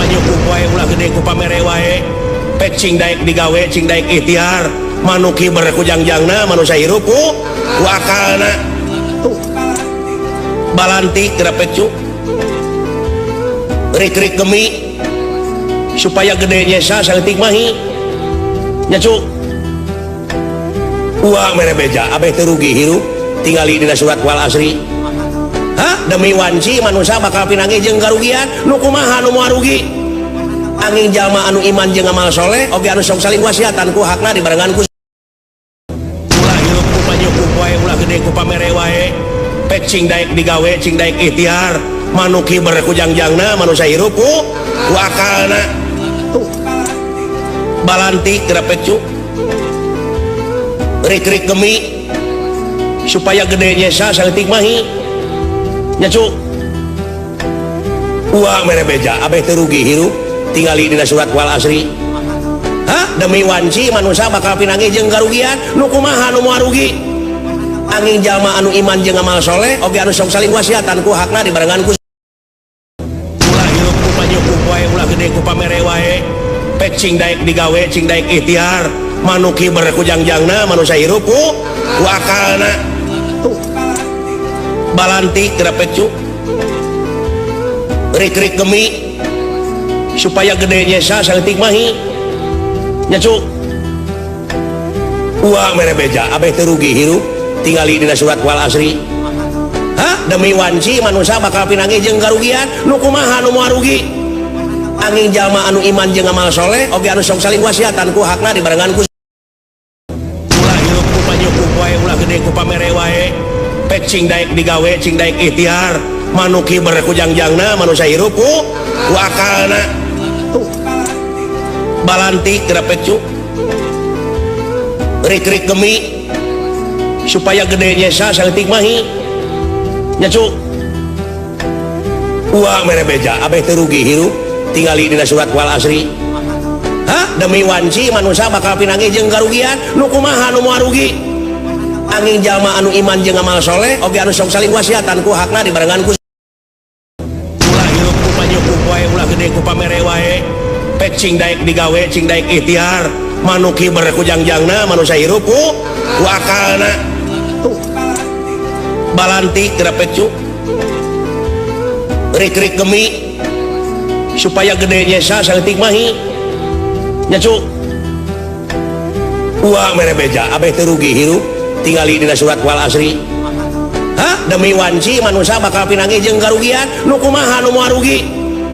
Panyukup wae, ulah gede ku pamere wae. Pek cing daek digawe, cing daek ikhtiar. Manu kiber ku jangjangna, manusia hirup ku akalna. Tuh. Balantik geura pecu. Rik-rik gemi supaya gede nyesa saeutik mahi. Nya cu. Uang mere beja abeh teu rugi hirup tingali dina surat Wal Asri. Hah? Demi wanci manusia bakal pinanggih jeung karugian. Nu kumaha nu moal rugi? Angin jalma anu iman jeung amal soleh oge anu sok saling wasiatan ku hakna dibarengan ku. Ulah hirup ku panyukup wae, ulah gede ku pamere wae. Pek cing daek digawe, cing daek ikhtiar. Manu kiber ku jangjangna, manusia hirup ku akalna. Tuh. Balantik geura pecu. Rik-rik gemi supaya gede nyesa saeutik mahi. Nya cu. Uang mere beja abeh teu rugi hirup tingali dina surat Wal Asri. Hah? Demi wanci manusia bakal pinanggih jeung karugian. Nu kumaha nu moal rugi? Angin jalma anu iman jeung amal soleh oge anu sok saling wasiatan ku hakna dibarengan ku. Ulah hirup ku panyukup wae, ulah gede ku pamere wae. Pek cing daek digawe, cing daek ikhtiar. Manu kiber ku jangjangna, manusia hirup ku akalna. Tuh. Balantik geura pecu. Rik-rik gemi supaya gede nyesa saeutik mahi. Nya cu. Uang mere beja abeh teu rugi hirup tingali dina surat Wal Asri. Hah? Demi wanci manusia bakal pinanggih jeung karugian. Nu kumaha nu moal rugi? Angin jalma anu iman jeung amal soleh oge anu sok saling wasiatan ku hakna dibarengan ku. Ulah hirup ku panyukup wae, ulah gede ku pamere wae. Pek cing daek digawe, cing daek ikhtiar. Manu kiber ku jangjangna, manusia hirup ku akalna. Tuh. Balantik geura pecu. Rik-rik gemi supaya gede nyesa saeutik mahi. Nya cu. Uang mere beja abeh teu rugi hirup tingali dina surat Wal Asri. Hah? Demi wanci manusia bakal pinanggih jeung karugian. Nu kumaha nu moal rugi? Angin jalma anu iman jeung amal soleh oge anu sok saling wasiatan ku hakna dibarengan ku. Ulah hirup ku panyukup wae, ulah gede ku pamere wae. Pek cing daek digawe, cing daek ikhtiar. Manu kiber ku jangjangna, manusia hirup ku akalna. Tuh. Balantik geura pecu. Rik-rik gemi supaya gede nyesa saeutik mahi. Nya cu. Uang mere beja abeh teu rugi hirup tingali dina surat Wal Asri. Hah? Demi wanci manusia bakal pinanggih jeung karugian. Nu kumaha nu moal rugi?